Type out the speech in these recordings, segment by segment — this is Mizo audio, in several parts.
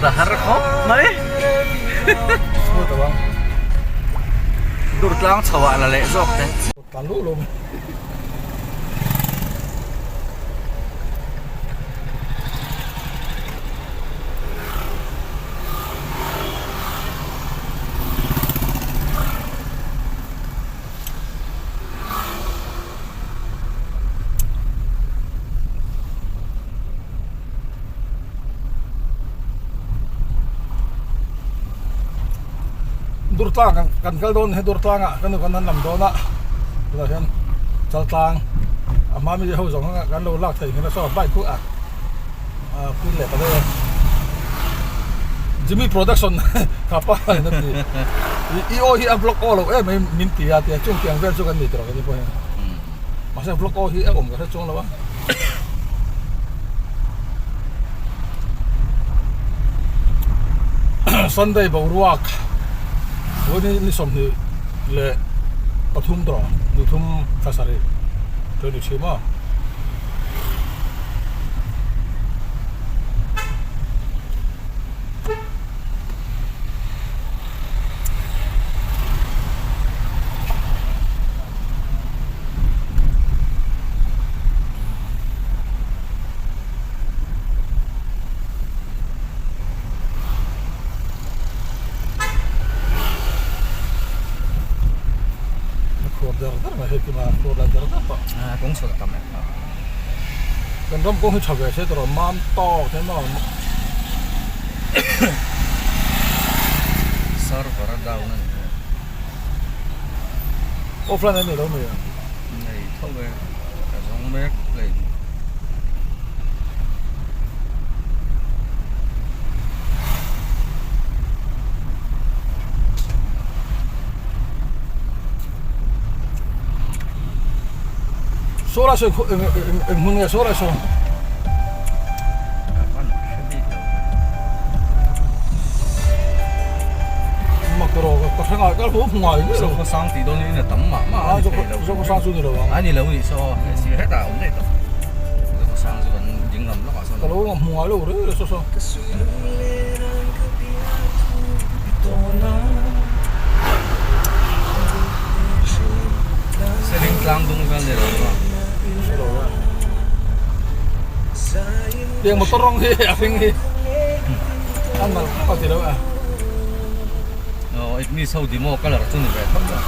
Smooth a har khawp mai. Smooth a bang. Durtlang chho ah la leh zawk teh. Tlan luh luh mai. Durtlang kan kan kal dawn he Durtlang ah kan kan han lam dawn a tunah hian Chaltlang a hma mi ho zawng anga kan lo lak theih nghen a saw bike khu a a pil leh ta daih a Jimmy production kha pa in a ti i aw hi a vlog aw lo em mai min ti a tia chung tiang vel chu kan ni tawh ka ni pawh hian mahse vlog aw hi a awm ka hre chuang lo a. Sunday boruak vawiin ni 23 tawh ni thum thla sarih 23 maw. Khuar der der mai hei kima khuar lai der der tawh. A kawng chho tam e. Kan ram kawng hi tha ve se tawh mam tawk te maw. Server a down a ni. Offline an nei lo mai a. Nei tho e. Ka zawng mek play duh. Saw lai saw eng eng eng hmun nge saw lai saw. Ka van hre bik lo. Mak rawh ka hre ngai ka hmu ngai miah lo. Zokhawsang tih dawn in a tam mah mah a ni thei lo. Zokhawsang chu ni lo ang. A ni lo nih saw si hetah a awm daih tawh. Zokhawsang chu kan ding lam lawkah sawn. Ka lo hmu ngai lo reng reng saw saw. Seling tlang dung vel ni lo maw. Hre lo a. Tiang motor rawng hi a hring hi a nalh khawp a ti lo a. Aw Ignis ho demo colour chu ni ve tho a.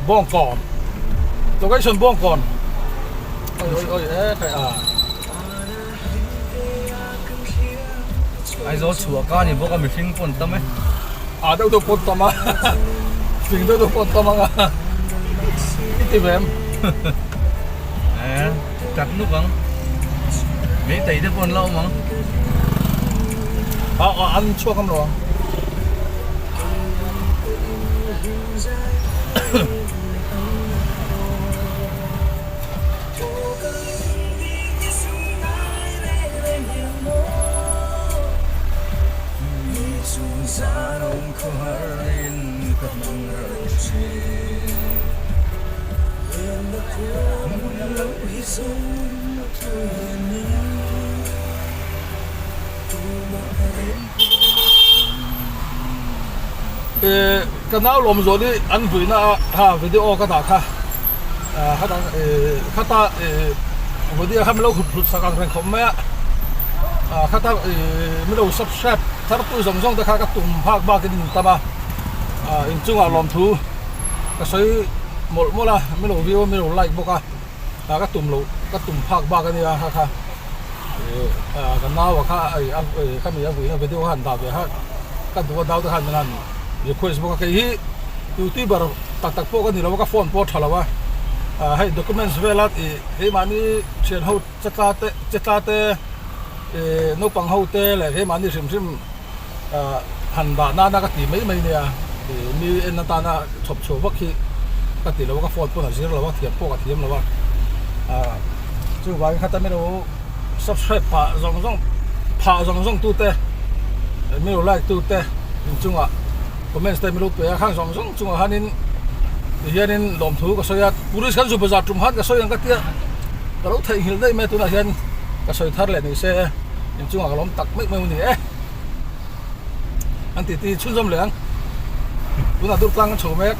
Bawngkawn location Bawngkawn oi oi oi e khai a. Aizawl chhuah ka ni bawk a mihring pawn tam e. A deuh deuh pawn tam a fing deuh deuh pawn tam ang a i ti ve em? E kat nuk ang meitei te pawh an la awm ang. A an chhuak am lo ang. Ka nau lawm zawh hi an vuina a ha video ka dah kha khata video kha min lo hlut sak ang reng khawp mai a khata min lo subscribe thar tu zawng zawng te kha ka tum phak bak in in tam a inchungah lawmthu ka sawi mawlh mawlh a min lo view a min lo like bawk a ka tum loh ka tum phak bak a nia kha kha ka nau a kha kha mi a vuina video kha han dah ve kha ka duh a dau te khan min han request bawk a kei hi youtuber tak tak pawh ka ni lo a ka phone pawh a tha lo a hei documents vela ih keimahni thian ho chetla te chetla te. Ih naupang ho te leh keimahni hrim hrim ah han dah nana ka ti mai mai nia ih mi en atana chhawp chhuah vak hi ka ti lo a ka phone pawn a zir lo a thiam pawh ka thiam lo a ah chuvangin khata mi lo subscribe phah zawng zawng phah zawng zawng tute mi lo like tute inchungah comments te mi lo pe a khang zawng zawng chungah hianin tihianin lawmthu ka sawi a police kan zu bazar tum khan ka sawi ang ka tia ka lo theihnghilh daih mai a tunah hian ka sawi thar leh ni se inchungah ka lawm tak mai mai a ni e an titi chhunzawm leh ang tunah dur tlang an chho mek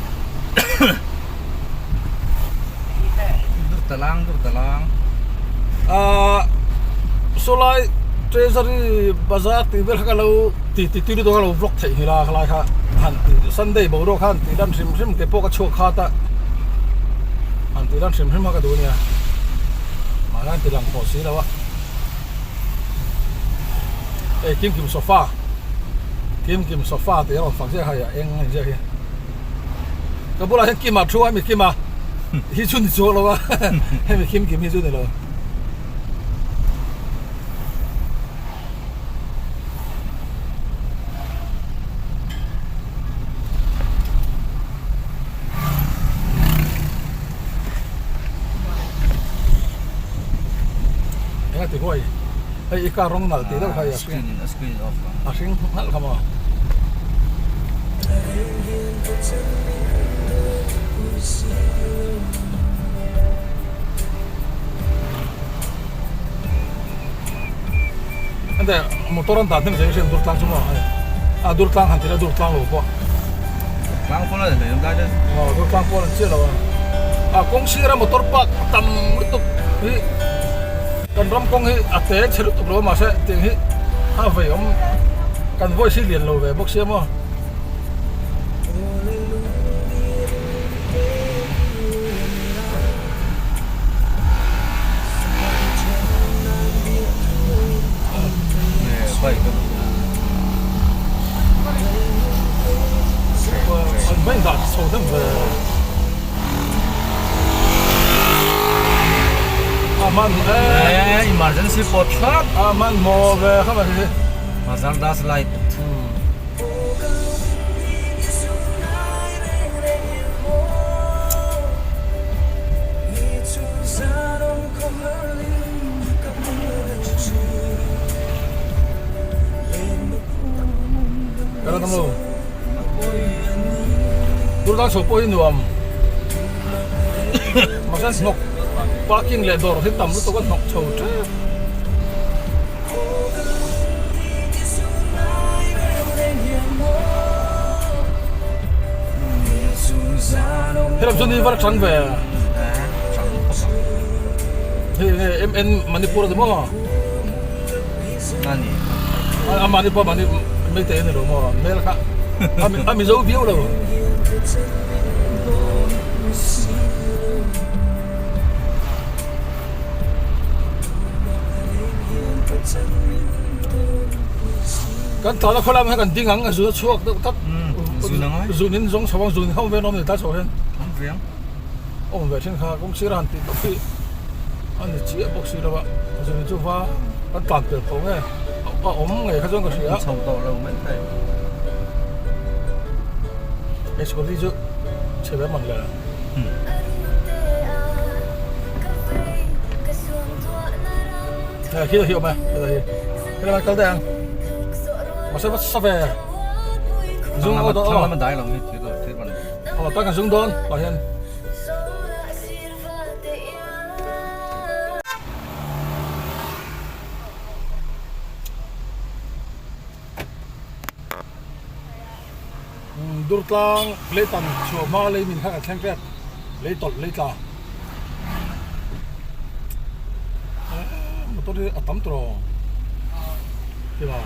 dur talang dur talang ah sawlai treasury bazar tih vel kha ka lo ti ti tui lutuk a lo vlog theih nghilh a khalai kha han ti sunday boruak kha han tih lan hrim hrim keipawh ka chhuak khat a han tih lan hrim hrim kha ka duh a nia mahse an ti lang tawh si lo a hei kim kim sofa kim kim sofa tih a rawn fak ziah kha hei a eng a ni ziah hi ka bulah hian kima thu a hemi kima hi chu ni chuang lo a hemi kim kim hi chu ni lo. Enga ti huai hei i car rawng nalh tih deuh kha i a hring a hring nalh kha maw. Ente motor an dah hnem zeng hriat dur tlang chu maw hei a dur tlang han ti la dur tlang lo pawh tlang pawl a ni hlei dai aw dur tlang pawl an chiah lo a a kawng sira motor park tam lutuk hi kan ram kawng hi a te chhe lutuk lo mahse tiang hi a vei awm kan voice hi lian lo ve bawk sia maw. Emergency pawt thlap a hmanhmawh ve kha mai Hazardous light. Kala tam lo. Durtlang chho pawh hi nuam. Mahse hnawk parking leh dawr hi tam lutuk a hnawk chho tep. Helam chu ni var chang ve hei hei MN Manipur ani maw Ani a Manipur mani Meitei ani lo maw hmel kha a Mizo viau lo. Kan tlan a khawlai ah hian kan ding ang a zun a chhuak deuh tlat zun in zawng chho ang zun ho vel a awm ni ta chho hian awm ve thin kha kawng sir a han tih tawp hi a ni chiah bawk si lo a zun chu va kan tlan pel tawh nge a awm ngei kha chuan ka hria chho tawh lo mai thei hei scooty chu chhe ve man le. Khi hi awm e khi hi khi lai kal daih ang mahse va sa ve zung aw dawn thlang lam a dai lo hi thir thir ban aw tak an zung dawn tah hian Durtlang lei tam chhuah hma lei min kha kan thleng tep lei tawlh lei tla motor hi a tam tawh kila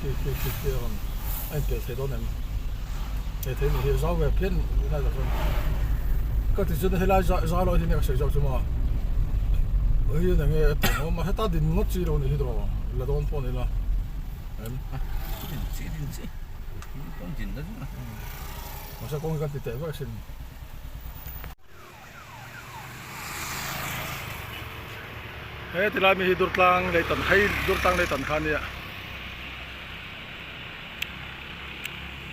khi khi khi khi a rawn a inpel thei dawn em hei thei ni hi zau ve phian lai tak chuan ka ti chuan helai zau lai hi nia ka sawi zawk chu maw hei eng nge a tih maw heta din ngawt chi lo ni hi tawh la dawn pawh ni la. Mahse kawng hi kan ti teh vek asin. He tilai mi hi Durtlang lei tan hei Durtlang lei tan kha a nia.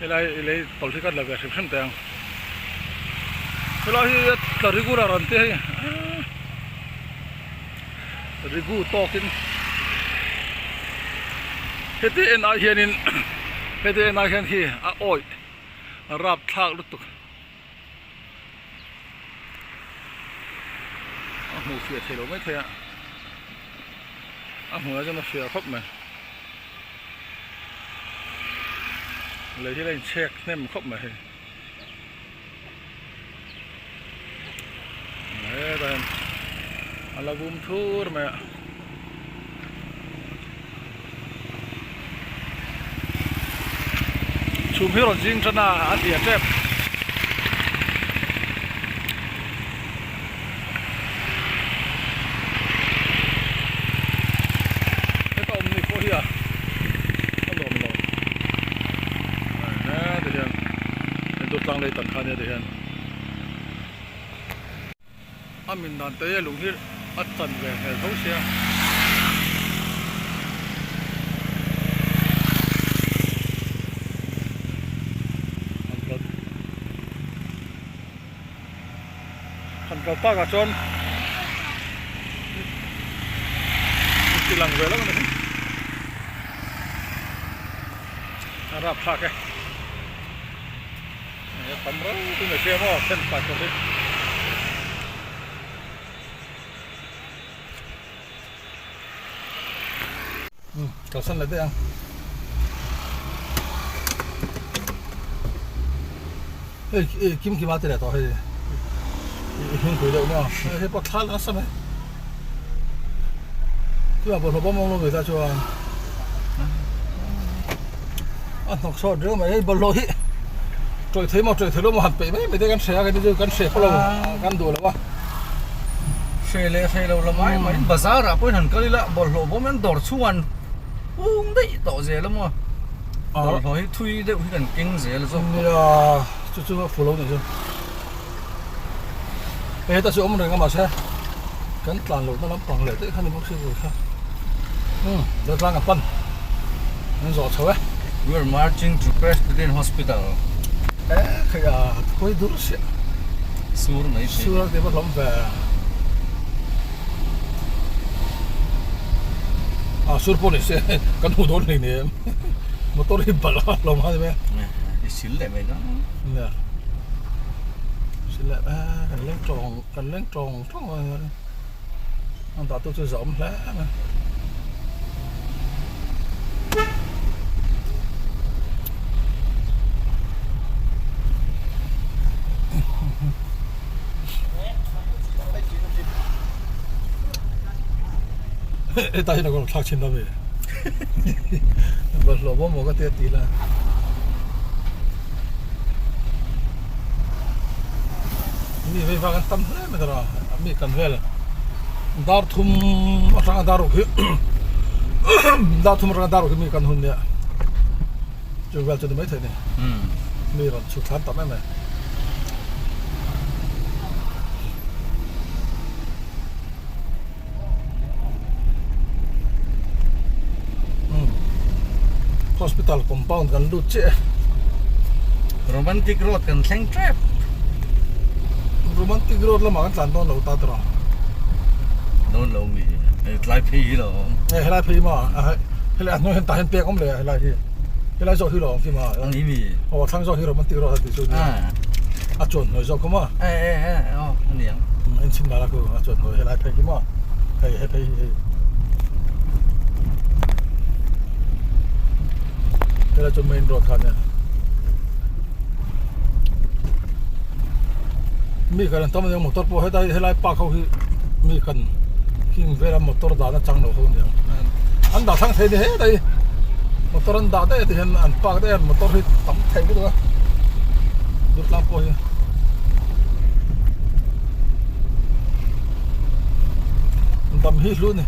Helai lei tawlh hi ka la ve hrim hrim teh ang. Helai hi tla rigu la rawn te hei rigu tawkin heti en ai hianin heti en ai hian hi a awih a rapthlak lutuk. A hmuh fiah thei lo mai thei a a hmunah chuan a fiah khawp mai lei hi a inchhek hnem khawp mai hei hetah hian a la vum thur mai a. Chhum hi rawn zing tan a a ti a tep. Heta awm ni pawh hi a a nuam lo. Heti hian entur tlang lei tan kha nia ti hian. A min dan te lung hi a chan ve hmel tho sia. Han kal tak ah chuan ti lang ve lo a ni hi. A rapthlak e. Tam rau chu mai sia maw then fai tawh hi. Um kalsan leh daih ang. Hei eh kim kim a ti leh tawh hei i hming pui deuh maw hei pawh thla nasa mai. Tunah bawlhhlawh bawm awm lo ve ta chuan a hnawk sawt riau mai hei bawlhhlawh hi tawih thei maw tawih thei lo maw han peih mai mai te kan hria a kei chu kan hre pawh lo kan duh lo a. Hre leh hre lo la mai mai bazar ah pawhin han kal ila bawlhhlawh bawm hian dawr chhung an pung daih tawh zel a maw bawlhhlawh hi thui deuh hi kan keng zel zawk tawh. Nia chu chu a fu lo nih chu. Hei heta chu awm reng a mahse kan tlan lohna lampang leh daih kha ni bawk si tur kha umm Durtlang a pan an zawh chho e. We are marching to Presbyterian Hospital. E khai a khawi dur siah. Sur mai thei. Sur a ti va hlawm ve. A sur pawh ni se kan hmu dawn hlei nem motor hi balh a hlawm a ni mai a. I sil leh mai dawn. Nia. Sil leh a kan leng tawng kan leng tawng tawng a ni a dah tu chu zawm hle mai. Hetah hian a rawn thlak chhin ta ve bawlhhlawh bawm maw ka tia tih la mi vei vak an tam hle mai ta mi kan vel dar thum atanga dar ruk hi dar thum atanga dar ruk hi mi kan hun nia chu vel chu ni maithei ni mi rawn chhuk thlan tam em em. Hospital compound kan lut chiah e. Romantic road kan thleng tep. Romantic road lamah kan tlan dawn lo ta tawh. Dawn lo mi tlai phei hi lo awm. Hei helai phei ma helai a hnuai hian tah hian pek awm leh a helai hi. Helai zawk hi lo awm khi ma. Ani mi. Aw thlang zawk hi romantic road a ti chu nia. A chuan hnuai zawk kha maw? E e e aw a niang. En chhin dan a ku a chuan hnuai helai phei khi maw? Hei he phei hi hei. Helai chu main road kha nia. Mi kan an tam aniang motor pawh hetlai helai park ho hi mi kan hing vela motor dahna chang lo ho aniang. An dah thlang thei ni hetlai motor an dah daih a ti hian an park daih a motor hi tam thei lutuk a Durtlang pawh hi dam hi hlu a ni.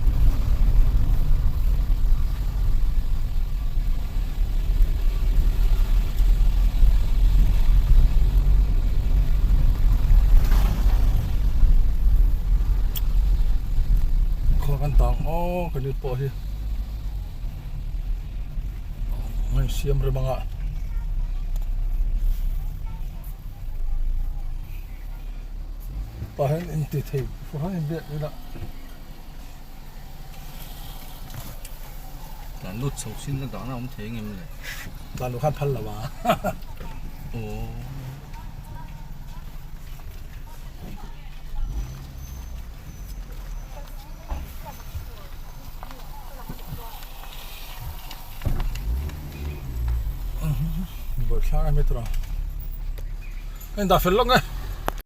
Khua kan ta. Company pawh hi a insiam rem ang a. Tah hian inti thei fur hian inbiak ila. Tlan lut chho chin la dahna awm thei engem le? Tlan luh khan phal lo a. Aww. Buaithlak em hi tura. Ka indah fel lawk e.